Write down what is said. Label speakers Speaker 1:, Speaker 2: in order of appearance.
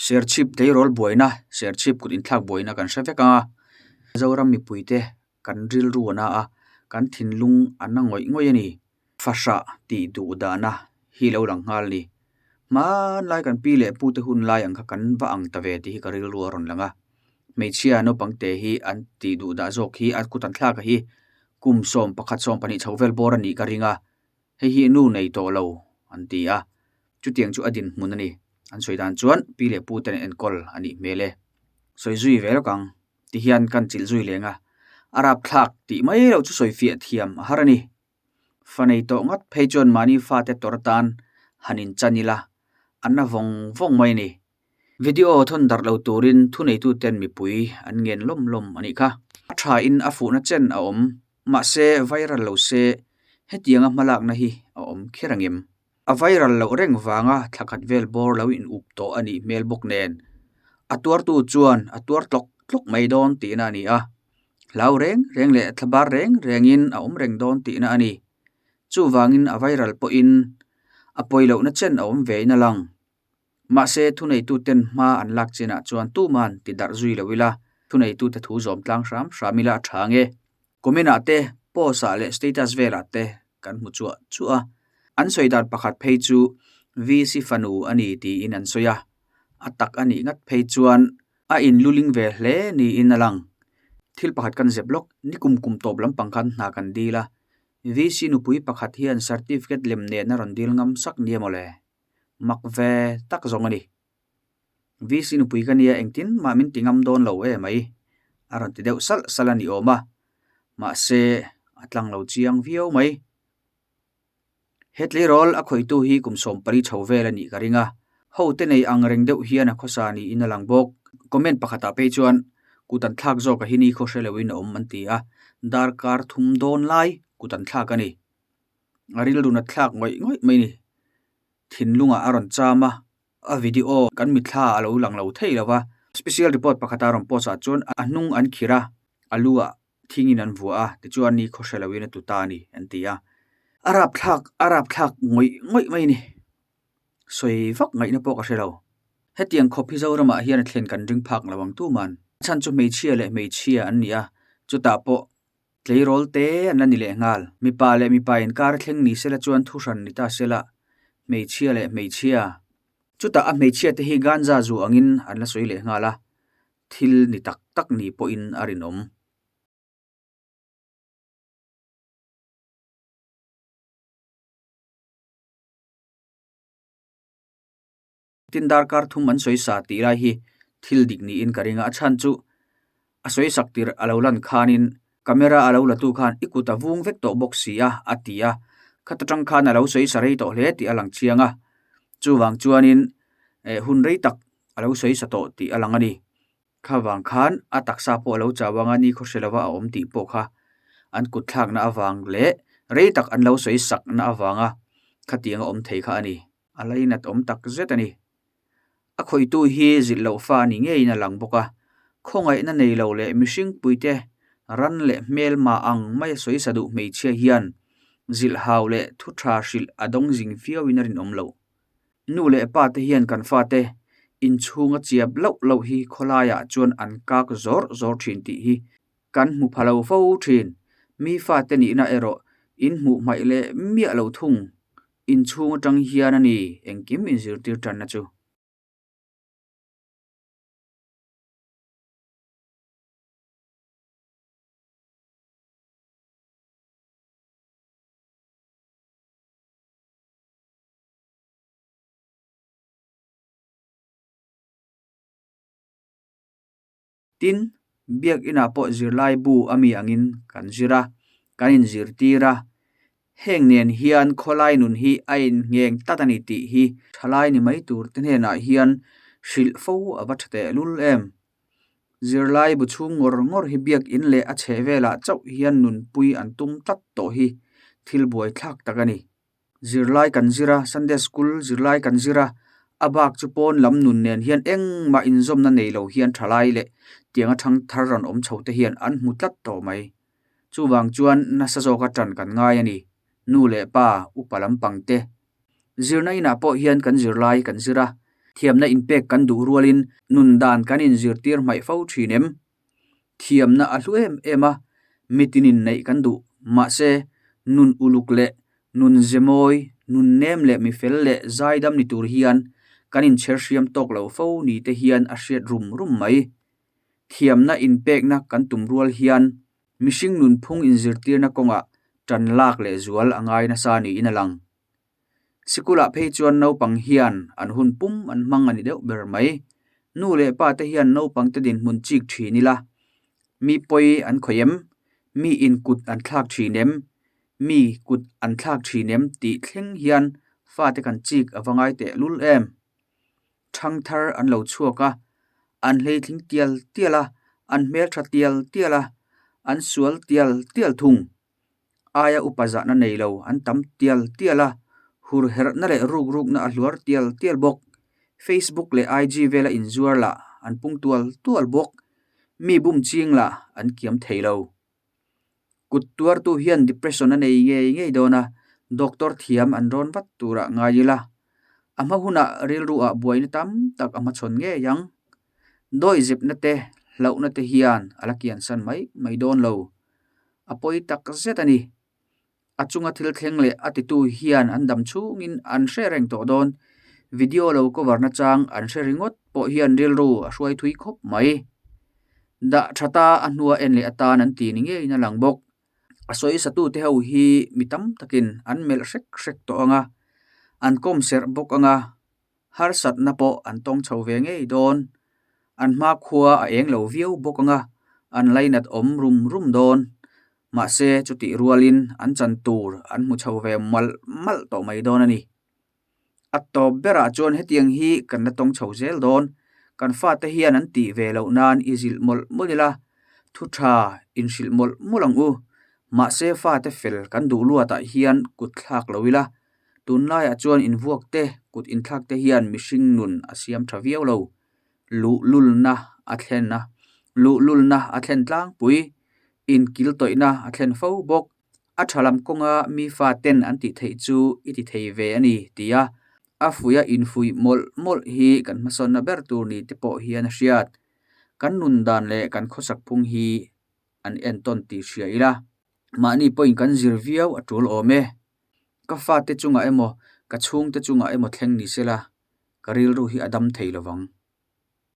Speaker 1: Serchhip tleirawl buaina, Serchhip kut inthlak buaina kan hre vek ang a. Zoram mipuite kan rilru a na a, kan thinlung a na ngawih ngawih a ni. Fahrah tih duh dahna hi lo lang nghal a ni. Hmanlai kan pi leh pute hun lai ang kha kan va ang ta ve tih hi ka rilru a rawn lang a. Hmeichhia naupang te hi an tih duh dah zawk hi a kut an thlak a hi kum 11 12 chho vel bawr a nih ka ring a, hei hi nu nei tawh lo an ti a, chutiang chu a dinhmun a ni. An sawi dan chuan pi leh pu ten enkawl a nih hmel e. Sawi zui ve lawk ang ti hian kan chilh zui leng a, a rapthlak tih mai loh chu sawi fiah thiam a har a ni. Fa nei tawh ngat phei chuan mahni fate tawrh atan han inchan ila a na vawng vawng mai a ni. Video thawn darh lo turin thuneituten mipui an ngen lawm lawm a nih kha. A thain a fuhna chen a awm, mahse viral lo se hetianga hmalakna hi a awm kher angem? A viral loh reng vanga thla khat vel bawr lo in up tawh a nih hmel bawk nen a tuartu chuan a tuar tlawk tlawk mai dawn tihna a ni a, hlau reng reng leh thla bar reng rengin a awm reng dawn tihna a ni. Chuvangin a viral pawhin a pawi lohna chen a awm vein a lang. Mahse, thuneituten hma an lak chinah chuan tuman ti darh zui lo ila, thuneitute thu zawm tlang hram hram ila a tha nge. Comment-ah te, post-ah leh status velah te kan hmu chuah chuah a. An sawi dan pakhat phei chu VC fanu a ni tiin an sawi a, a tak a nih ngat phei chuan a inluling ve hle niin a lang. Thil pakhat kan zep lawk, ni kum kum tawp lampang khan hna kan dil a, VC nupui pakhat hian certificate lem nen a rawn dil ngam sak nia mawle. Mak ve tak zawng a ni. VC nupui ka nia engtin mah min ti ngam dawn lo e mai a rawn ti deuh salh salh a ni awm a, mahse a tlang lo chiang viau mai. He tleirawl a khawitu hi kum 14 chho vel a nih ka ring a, hote nei ang reng deuh hian a khawsa niin a lang bawk. Comment pakhatah phei chuan kut an thlak zawk a hi ni khaw hre loin a awm an ti a, darkar thum dawn lai kut an thlak a ni. A rilru nat thlak ngawih ngawih mai ni. Thinlungah a rawn cham a, a video kan mitthla a lo lang lo thei lo va. Special report pakhata rawn post ah chuan a hnung an khir a, a lu ah thingin an vuah a, tichuan ni khaw hre loin a tu ta a ni an ti a. A rapthlak a rapthlak ngawih ngawih mai ni. Sawi vak ngaihna pawh ka hre lo. Hetiang khawp hi Zoramah hian a thlen kan ring phak lo ang tuman. A chhan chu hmeichhia leh hmeichhia an ni a, chutah pawh Tleirawl te an la ni leh nghal. Mipa leh mipa inkar thleng ni sela chuan thu hran ni ta sela, hmeichhia leh hmeichhia. Chutah a hmeichhia te hi ganja zu angin an la sawi leh nghal a, thil ni tak tak ni pawhin a rinawm. Tin darkar thum an sawi sa tih lai hi thil dik niin ka ring a, a chhan chu a sawi sak tirh a lo lan khanin camera a lo la tu khan i kut a vung vek tawh bawk si a a ti a, khata tang khan a lo sawi sa rei tawh hle tih a lang chiang a, chuvang chuanin eh hun rei tak a lo sawi sa tawh tih a lang a ni. Kha vang khan a taksa pawh a lo chau ang a, ni khaw hre lova a awm tih pawh kha an kut thlakna avang leh rei tak an lo sawi sakna avanga khatiang a awm thei kha a ni. A lainat awm tak zet a ni. A khawihtu hi zilh loh fa a ni ngeiin a lang bawk a, khawngaihna nei lo leh mihring puite ran leh hmelma ang maia sawi sa duh hmeichhia hian zilh hau leh thu tha hrilh a dawng zing viauin a rinawm loh. Nu leh pa te hian kan fate inchhunga chiap loh loh hi khawlaiah chuan an kak zawr zawr thin tih hi kan hmu pha lo fo thin. Mi fate nihna erawh in hmuh hmaih leh miah lo thung. Inchhung atang hian a ni engkim inzirtir tanna chu. Tin, biakinah pawh zirlai bu a mi angin kan zir a, kan inzirtir a. Heng nen hian khawlai nun hi a inngheng tlat a ni tih hi thalai ni mai tur te hnenah hian hrilh fo a va tha tehlul em. Zirlai bu chhung ngawr ngawr hi biakin leh a chheh velah chauh hian nunpui an tum tlat tawh hi thil buaithlak tak a ni. Zirlai kan zir a, Sunday School zirlai kan zir a, a bak chu pawn lam nun nen hian engmah inzawmna nei lo hian thalai leh tianga thang thar rawn awm chho te hian an hmu tlat tawh mai. Chuvang chuan nasa zawka tan kan ngai a ni. Nu leh pa, upa lampang te. Zirna inah pawh hian kan zirlai kan zir a. Thiamna inpek kan duh rualin nun dan kan inzirtir hmaih fo thin em? Thiamna a hlu em em a, mitinin neih kan duh. Mahse, nun uluk leh nun ze mawi, nun nem leh mifel leh zaidam ni tur hian kan inchher hriam tawk lo fo ni te hian a hriat rum rum mai. Thiamna inpekna kan tum rual hian mihring nunphung inzirtirna kawngah tan lak leh zual a ngai nasa niin a lang. Sikulah phei chuan naupang hian an hun pum an hmang a ni deuh ber mai. Nu leh pa te hian naupang te dinhmun chik thin ila, mi pawi an khawih em? Mi in kut an thlak thin em? Mi kut an thlak thin em? tih thleng hian fate kan chik a va ngai teh lul em? Thangthar an lo chhuak a, an hleitling tial tial a, an hmeltha tial tial a, an sual tial tial thung. Aia upa zahna nei lo an tam tial tial a, hur herhna leh ruk rukna a hluar tial tial bawk. Facebook leh IG vela inzuar lah an pung tual tual bawk. Mi bum ching lah an kiam thei lo. Kut tuartu hian depression a nei ngei ngei dawn a, doctor thiam an rawn vat turah ngai ila. A hma hunah rilru ah buaina tam tak a hmachhawn ngei ang. Dawihzepna te, hlauhna te hian a la kiansan mai mai dawn lo. A pawi tak zet a ni. A chunga thil thleng leh a titu hian an dam chhungin an hre reng tawh dawn. Video lo cover na chang an hre ringawt pawh hian rilru a hruai thui khawp mai. Dah thata a hnua en leh atan an ti ni ngeiin a lang bawk. A sawi satute ho hi mi tam takin an melh hrek hrek tawh ang a, an kawm serh bawk ang a. Harsatna pawh an tawng chho ve ngei dawn. An hmakhua a eng lo viau bawk ang a, an lainat awm rum rum dawn. Mahse, chutih rualin an chan tur an hmu chho ve malh malh tawh mai dawn a ni. A tawp berah chuan hetiang hi kan la tawng chho zel dawn. Kan fate hian an tih ve loh nan i zilh mawlh mawlh ila, thu tha inhrilh mawlh mawlh ang u. Mahse, fate fel kan duh luatah hian kut thlak lo ila, Tunlaiah chuan invuak te, kut inthlak te hian mihring nun a siam tha viau lo. Luhlulna a thlen a, luhlulna a thlen tlangpui, inkiltawihna a thlen fo bawk. A tha lam kawnga mi fa ten an tih theih chu i ti thei ve a ni, ti a, a fuia infuih mawlh mawlh hi kan hmasawnna ber tur ni te pawh hian a hriat. Kan nun dan leh kan khawsak phung hi an entawn tih hria ila, mahni pawhin kan zir viau a tul awm e. Ka fate chungah emaw, ka chhungte chungah emaw thleng ni sela, ka rilru hi a dam thei lovang.